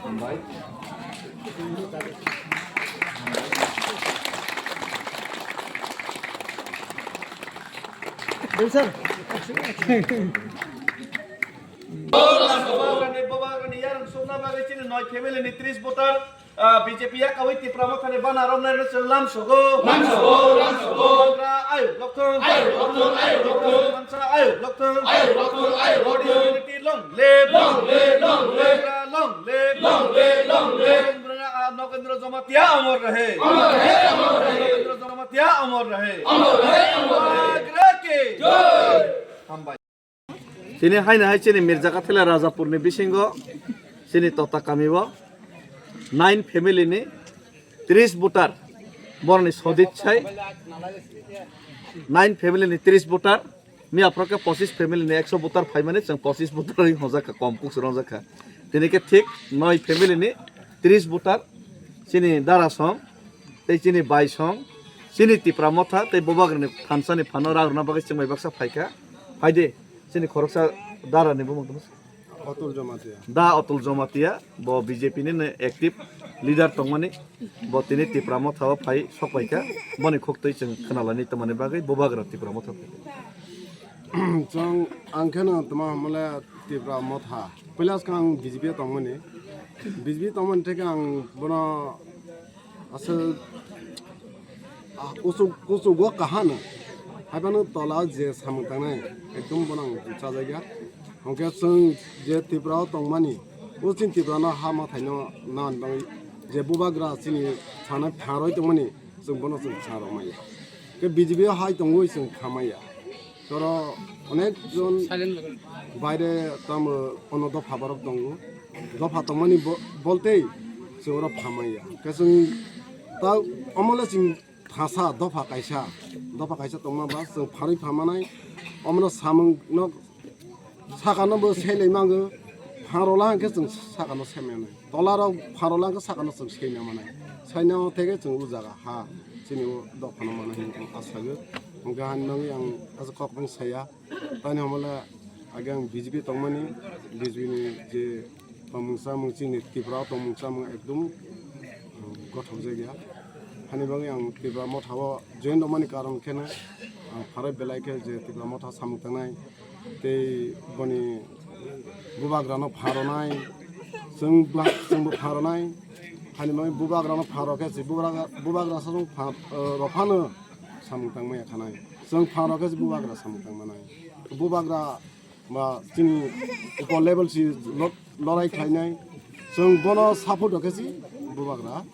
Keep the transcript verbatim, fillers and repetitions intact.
Hambai. Sir. Babagrani, Babagrani yarang sumna bagwi chini noi family ni tris voter, ah, B J P ya kawi Tipra Motha ni bana romnai no chwng lam sogo. Lam sogo, lam sogo. Mantra ayo lokthong. Ayo lokthong, ayo lokthong. Mantra ayo lokthong. Ayo lokthong, ayo lokthong. Unity long live. Long live, long live. Mantra long live. Long live, long live. Nokendra, ah, Nokendra Jamatia amar rahe. Amar rahe, amar rahe. Nokendra Jamatia amar rahe. Amar rahe, amar rahe. Babagra ki. Jai. Hambai. Tini haino hai chini Mirjakathila Rajapurni bisingo chini Tota kamio nine family ni tris voter boroni sodit sai nine family ni tris voter miya phoro khe pochis family ni ekso voter phaimani chwng pochis voter ri hwnjakha kom kuk srongjakha tini khe thik noi family ni tris voter chini dara song tei chini bai song chini Tipra Motha tei Bubagrani thansa ni phano rag rwna bagwi chwng bai baksa phaikha phaidi. Chini khoroksa dara ni bumung tongmo. Atul Jamatia. Da Atul Jamatia, bo B J P ni no active leader tongmani, bo tini Tipra Motha o phai sokpaikha, boni khuktwi chwng khwnalani tongmani bagwi Bubagra Tipra Motha. Chwng ang kheno tongma hamle Tipra Motha. Puila swkang ang B J P o tongmani. B J P tongmani theke ang bono Aswk, ah, kuchuk, kuchugo kahano. Haibano tola je samung tangnai, ekdom bono ang chajakya. Hwnkhe chwng je Tripura o tongmani, o chini Tripura no ha mwthaino nan bagwi je Bubagra chini sana pharwi tongmani, chwng bono chwng sa rwmaya. Khe B J P o hai tongwi chwng khamaya. Toro onek jon baire tamo ono dopha borok tongo. Dopha tongmani bo-, boltei chwng oro phamaya. Khe chwng ta omole chwng thasa dopha kaisa, dopha kaisa tongma ba chwng pharwi phamanai. Omono samung no sakano bo selai mango. Pharola hwnkhe chwng sakano semanai. Tola rok pharola hwnkhe sakano chwng seina manai. Saina o theke chwng o jaga ha chini o dophano manai hinwi chwng asago. Hwnkhe hani bagwi ang aswk kok bang saya. Tani hamala age ang B J P tongmani, B J P ni je tongmung chamung chini Tripura o tongmung chamung ekdum, um, gothok jakya. Hani bagwi ang Tripura Motha o join tongmani karon kheno ang pharai belai khe je Tripura Motha samung tangnai tei boni Bubagrano pharonai, chwng bla-, chwngbo pharonai. Hani bagwi Bubagrano pharo khe se Bubagra, Bubagra sachung pha-, uh, rophano samung tangmaya khanai. Chwng pharo khe se Bubagra samung tangmanai. Bubagra ba chini upor level si lo-, lorai khlainai. Chwng bono support khe si Bubagra.